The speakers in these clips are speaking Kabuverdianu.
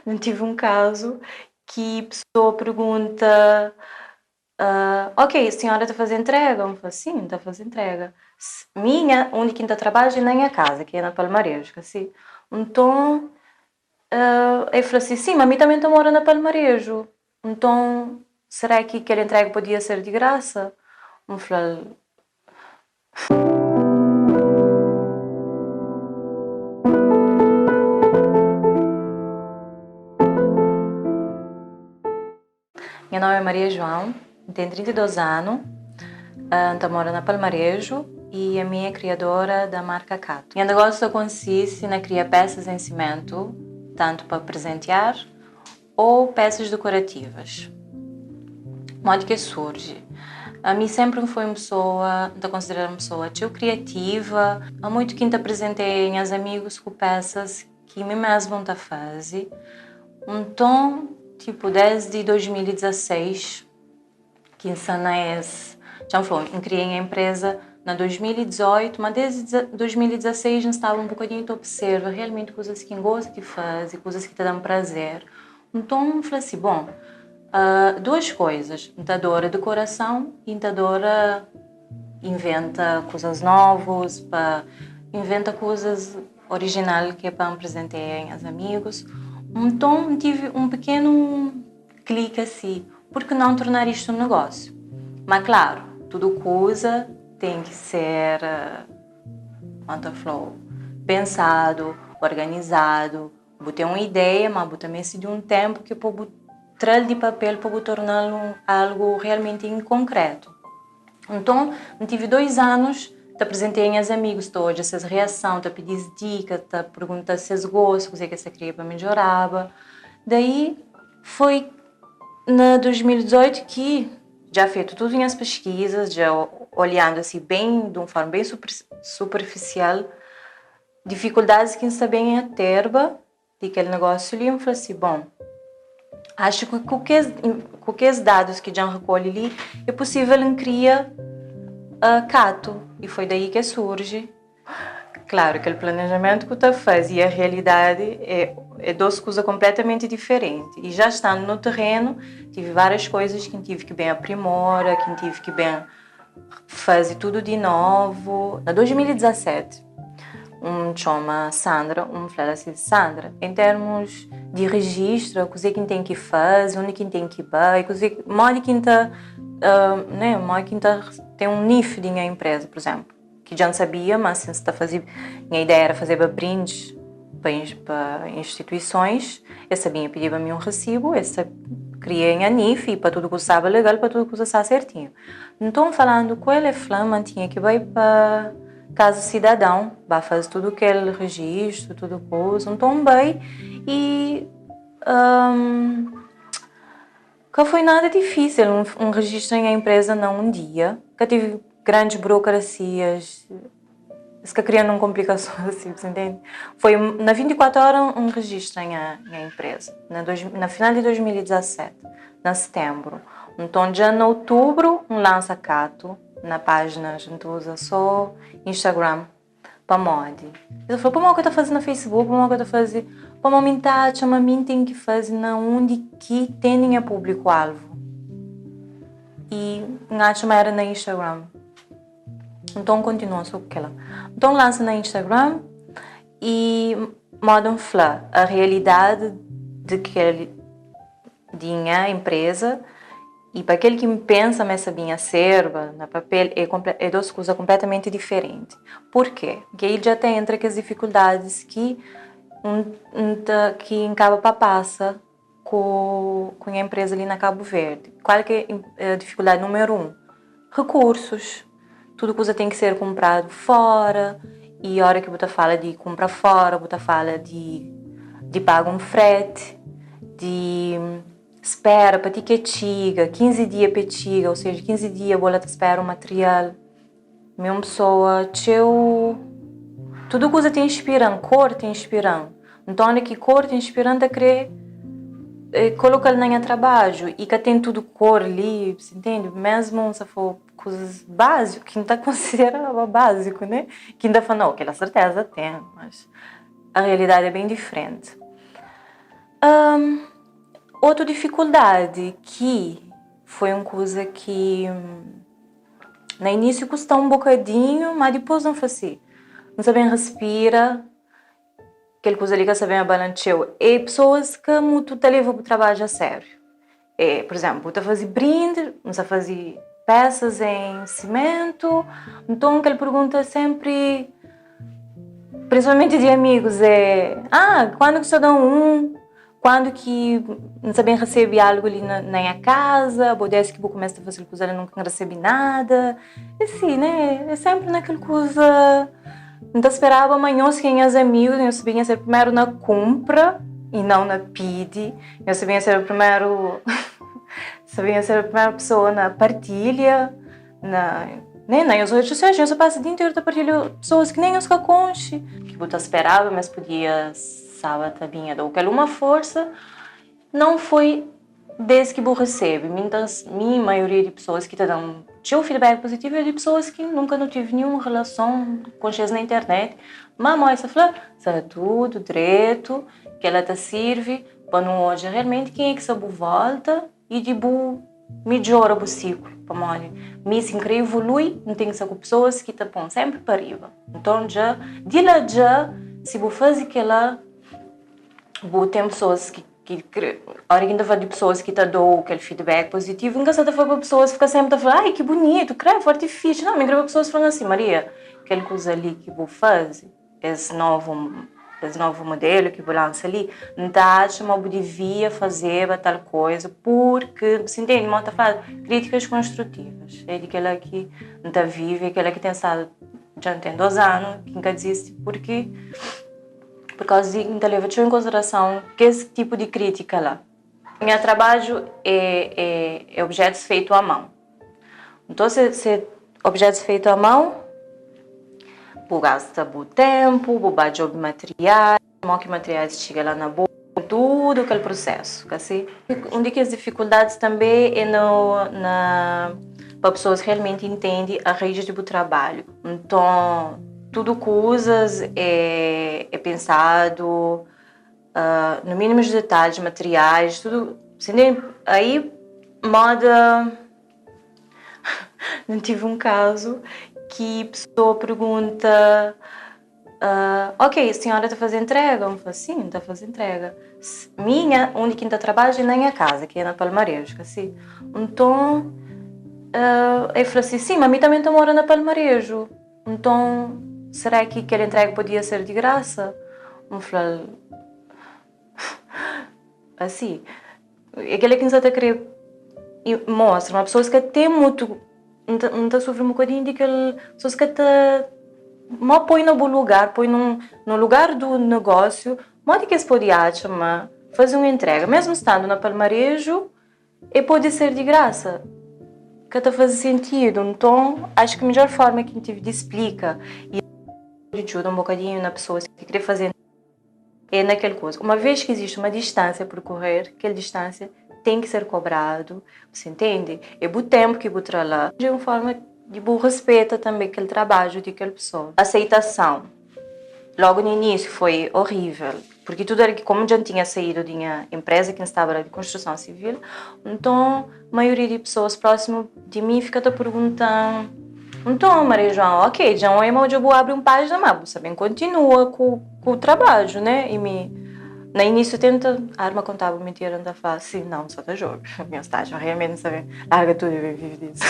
N tive un kazu ki pesoa pergunta, Ok, sinhora ta faze entrega? N fla, Sin, N ta faze entrega. Mi nha, undi ki N ta trabadja é na nha kaza, ki é na Palmareju, ka si? Nton, el fla si, Sin, ma mi tanbe N ta mora na Palmareju. Nton, será ki kel entrega podia ser di grasa? N fla-l. Nha nómi é Maria João, N ten 32 anu, N ta mora na Palmareju y ami é kriadora da marka Kato. Nha negósiu ta konsisti na kria pesas en simentu, tantu pa prezentiar ô pesas dekorativas. Modi ki es surji? Ami sénpri N foi un pesoa, N ta konsideradu un pesoa txeu kriativa. Há muitu ki N ta prezenteia nhas amigus ku pesas ki mi mésmu N ta faze. Nton, tipu, désdi 2016 ki N sta na es, dja N fla, N kria nha enpreza na 2018, ma désdi 2016 N staba un bokadinhu ta observa realmenti kuzas ki N gosta di faze, kuzas ki ta da-m prazer. Nton, N fla si, bon, duas koizas, N ta adora dekorason i N ta adora inventa kuzas novus, pa inventa kuzas orijinal ki é pa N prezentea nhas amigus. Nton, N tive un pikenu kliki asi, pur ki nau tornar istu un negósiu? Má klaru, tudu kuza ten ki ser, kómu ta fla-u, pensadu, organizadu. Bu ten un ideia, má bu ta meste di un ténpu ki pa bu tra-l di papel pa bu torna-l un algu realmenti konkrétu. Nton, N tive dois anus ta prezentea nhas amigus, ta odja ses reason, ta pidi-s dika, ta pergunta-s ses gostu, kuzê ki es ta kria pa midjoraba. Daí, foi na 2018 ki dja fetu tudu nhas peskizas, dja olhandu asi ben, di un forma ben superfisial, difikuldadis ki N sta ben a terba di kel negósiu li, N fla si, bon, axu ki ku kes ku kes dadus ki dja N rekolhe li, é pusível N kria Kato. I foi daí ki surji. Klaru, kel planejamentu ku ta faze i a realidadi é é dos kuza konpletamenti diferenti. I já standu no terrenu, tive várias koizas ki N tive ki ben aprimora, ki N tive ki ben faze tudu di novu. Na 2017, un txoma Sandra, un fla-l asi, Sandra, en termus di rejistra, kuzê ki N ten ki faze, undi ki N ten ki bai, kuzê, modi ki N ta, né, modi ki N ta ten un NIF di nha enpreza, pur izénplu, ki dja N sabia, ma si N sta faze, nha ideia éra fazeba brindes pa pa instituisons, es ta binha pidiba mi un resibu, es ta kria nha NIF i pa tudu kuza staba legal, pa tudu kuza staba sertinhu. Nton, falandu ku el, el fla-m ma N tinha ki bai pa Kaza Sidadão, ba faze tudu kel rejistu, tudu kuza. Nton, N bai i ka foi nada difísil. N rejistra nha enpreza na un dia, ka tive grandes burokrasias, es ka kria nun konplikason asi, bu ntende? Foi na 24 óra N rejistra nha enpreza, na final di 2017. Na setenbru. Nton dja na otubru N lansa Kato na pájina, N ta uza sô Instagram. Pamodi? Es ta fla, pamodi ku ta faze na Facebook, pamodi ku ta faze. Pamodi mi N ta atxa ma mi N ten ki faze na undi ki ten nha públiku alvu. I N atxa ma éra na Instagram. Nton N kontinua sô ku kel-la. Nton N lansa na Instagram i moda N fla, a realidadi di kel. Di nha enpreza i pa kel ki N pensa ma es ta binha serba na papel é é dos kuza konpletamenti diferenti. Purkê? Purkê i dja ta entra kes difikuldadis ki N N ta ki N kaba pa pasa ku ku nha enpreza li na Kabu Verdi. Kual ki é difikuldadi numeru un? Rekursus. Tudu kuza ten ki ser kunpradu fóra i óra ki bu ta fala di kunpra fóra, bu ta fala di di paga un freti, di spera pa ti ki e txiga, 15 dia pa e txiga, ou seja, 15 dia bo la ta spera un material. Mi é un pesoa txeu, tudu kuza ta inspira-m, kor ta inspira-m. Nton óra ki kor ta inspira-m, N ta krê koloka-l na nha trabadju i ka ten tudu kor li, ntende? Mésmu si for Kuzas básiku ki N ta konsideraba básiku, né? Ki N ta fla, nau, kela serteza ten, mas a realidadi é ben diferenti. Um, otu difikuldadi ki foi un kuza ki na inísiu kusta un bokadinhu, má dipôs N fla si, N sa ben respira, kel kuza li ka sa ben abala-m txeu. É pesoas ka mutu ta leba bu trabadju a sériu. É, pur izénplu, bu ta faze brindi, N sa faze pesas en simentu, nton kel pergunta é sénpri, prinsipalmenti di amigus, é, Ah, kuandu ki bu sta da un? Kuandu ki N sa ben resebe algu li na nha kaza? Bo désdi ki bu kumesa ta faze kel kuza li nunka N resebe nada. É si, né? É sénpri na kel kuza. N ta speraba ma nhos ki é nhas amigus, nhos ta binha ser primeru na kunpra i nau na pidi. Nhos ta binha ser primeru, ta binha ser primeru pesoa na partilha, na, né, na nhos redes sosiais. Nhos ta pasa dia interu ta partilha pesoas ki nen nhos ka konxe. Ki bu ta speraba ma es podia staba ta binha da-u kel uma forsa, não foi des ki bu resebe. Mi ta, mi maioria di pesoas ki ta da-m txeu feedback positivu é di pesoas ki nunka nu tive ninhun relason, konxe-s na internet, má mó es ta fla, sta tudu dretu, kel-la ta sirvi pa nu odja realmenti kenha ki sta bu volta i di bu midjora bu siklu, pamodi mi si N kre ivolui N ten ki sta ku pesoas ki ta pon senpri pa riba. Nton dja di la dja si bu faze kela bu ten pesoas ki ki kre, ora ki N ta fla di pesoas ki ta dou kel feedback positivu N ka sa ta fla pa pesoas fika senpri ta fla ai ki bunitu, kre forti fixi, nau mi kre pa pesoas fla-m asi Maria kel kuza li ki bu faze. Es novu es novu modelu ki bu lansa li, N ta atxa ma bu divia fazeba tal koza purki, si ntende ma N ta fla krítikas konstrutivas. É di kela ki N ta vive, é kela ki ten stadu dja N ten dos anu ki N ka dizisti purki pur kauza di N ta leba txeu en konsiderason kes tipu di krítika la. Nha trabadju é é é objetus feitu a mão. Nton se se objetus feitu a mão, bu gasta bu tempu, bu ba djobe material, mo ki materiais txiga la na bo, tudu kel prusesu, ka si? Un di kes difikuldadis tanbe é no na pa pesoas realmenti intendi a raiz di bu trabalhu. Nton tudu kuzas é é pensadu no mínimos detalhes, materiais, tudo, aí moda Não tive um caso que pessoa pergunta uh, ok, a senhora está fazendo entrega? Eu falo, sim, está fazendo entrega. Minha, onde que está trabalho é na minha casa, que é na Palmarejo, assim. Então, uh, ele falou assim, sim, mas mim também estou morando na Palmarejo. Então, será que aquela entrega podia ser de graça? Eu falei, assim, É kel-la ki N sa ta krê mostra, ma pesoas ka ten mutu, N ta sufri un bokadinhu di kel pesoas ka ta ma poi na bu lugar, poi no lugar du negósiu, modi ki es pode atxa ma faze un entrega, mesmu standu na Palmareju, e pode ser di grasa? Ka ta faze sentidu. Nton, axu ki midjor forma ki N tive di splika i di djuda un bokadinhu na pesoas ki krê faze É na kel kuza. Uma vez ki izisti uma distânsia a perkorrer, kel distânsia ten ki ser kobradu, bu intende? É bu tenpu ki bu tra la. É un forma di bu rispeta tanbe kel trabadju di kel pesoa. Aseitason, logu na inísiu foi orível, purki tudu algen, komu dja N tinha saídu di nha enpreza ki N staba la di konstruson sivil, nton maioria di pesoas prósimu di mi fika ta pergunta-m, Nton, Maria João, ok, dja N oia ma dja bu abri un pájina, má bu sa ben kontinua ku ku trabadju, né? I mi, na inísiu, tenta arma kontaba mintira, N ta fla, si, nau, N sa ta djobe nha stájiu, realmenti N sa ben larga tudu i ben vive disu.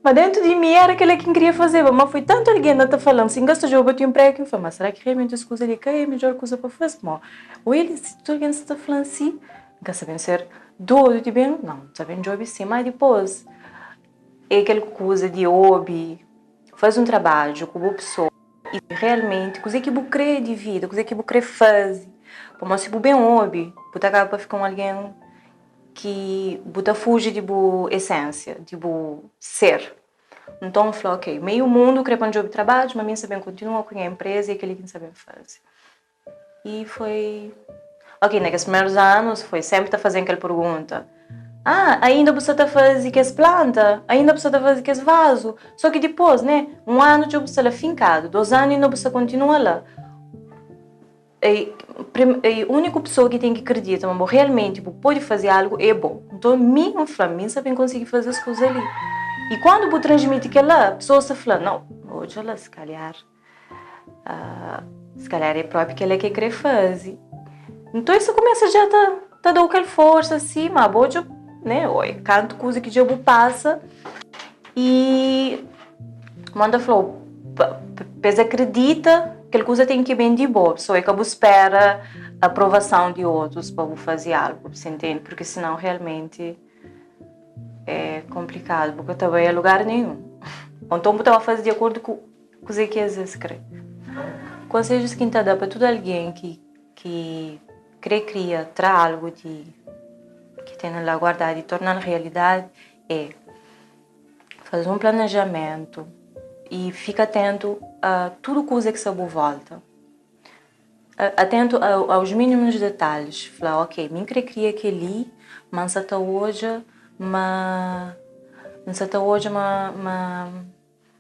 Ma dentu di mi era kila ki N kria fazeba, ma foi tantu algen na ta fala-m si N ka sta djobe otu inpregu ki N fla, ma sera ki realmenti es kuza li ka é midjor kuza pa faze? Pamodi oi, si tudu algen sta ta fla-m si, N ka sa ben ser dodu di ben, nau, N sa ben djobe si. Ma dipôs, é kel kuza di obi, faze un trabadju ku bu pesoa i realmenti kuzê ki bu krê di vida, kuzê ki bu krê faze. Pamodi si bu ben obi, bu ta kaba pa fika un algen ki bu ta fuji di bu esensia, di bu ser. Nton N fla, ok, meiu mundu krê pa N djobe trabadju, ma mi N sta ben kontinua ku nha enpreza i é kel-li ki N sta ben faze. I foi. Ok, na kes primerus anus foi senpri ta faze-m kel pergunta, Ah, ainda bu sta ta faze kes planta? Ainda bu sta ta faze kes vazu? Sô ki dipôs, né? Un anu dja bu sta la finkadu, dos anu inda bu sta kontinua la. É úniku pessoa ki ten ki kridita ma bo realmenti bu pode faze algu é bo. Nton mi N fla, mi N sa ben konsigi faze es kuza li. I kandu bu transmiti kel-la, pesoas ta fla, nau, odja la, si kalhar, si kalhar é propi kel-la ki el krê faze. Nton es ta kumesa dja ta ta da-u kel forsa si, ma bo dja, ne, oi, kantu kuza ki dja bu pasa i. Manda fla-u pa es akredita kel kuza ten ki ben di bo, so é ka bu spera aprovason di otus pa bu faze algu, bu intende? Purki sinau realmenti é konplikadu, bu ka ta bai a lugar nenhun. Ô nton bu ta ba faze di akordu ku kuzê ki es krê. Konsedjus ki N ta da pa tudu algen ki ki krê kria, tra algu di ki tene la guardadu i torna-l realidadi é. Faze un planejamentu i fika atentu a tudu kuza ki sta bu volta. Atentu aos mínimos detalhes. Fla, ok, mi N krê kria kel-li, ma N sa ta odja ma N sa ta odja ma ma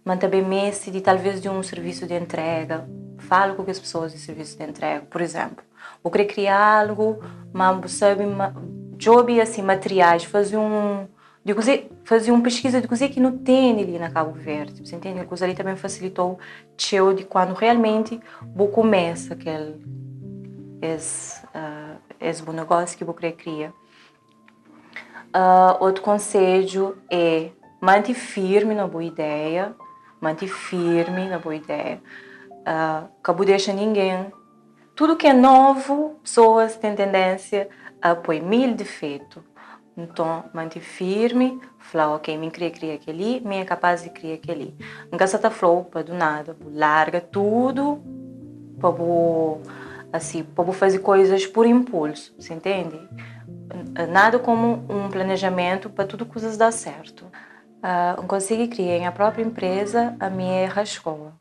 ma N ta ben meste di talvês di un sirvisu di entrega. Fala ku kes pesoas di sirvisu di entrega. Pur izénplu, bu krê kria algu, ma bu sabe ma djobe asin materiais, faze un Di kuzê, faze un piskiza di kuzê ki nu tene li na Kabu Verdi, bu sa intende? Kel kuza li ta ben fasilitou txeu di kuandu realmenti bu kumesa kel es es bu negósiu ki bu kre kria. Otu konsedju é mante firmi na bu ideia, mante firmi na bu ideia, ka bu dexa ningen, tudu ki é novu pesoas ten tendénsia a poi mil difetu. Nton, mante firmi, fla, Ok, mi N kria kria kel-li, mi é kapás di kria kel-li. N ka sa ta fla-u pa du nada bu larga tudu pa bu, asi, pa bu faze koizas pur inpulsu, bu intende? Nada komu un planejamentu pa tudu kuzas da sértu. N konsigi kria nha própi inpreza, ami é Rascoa.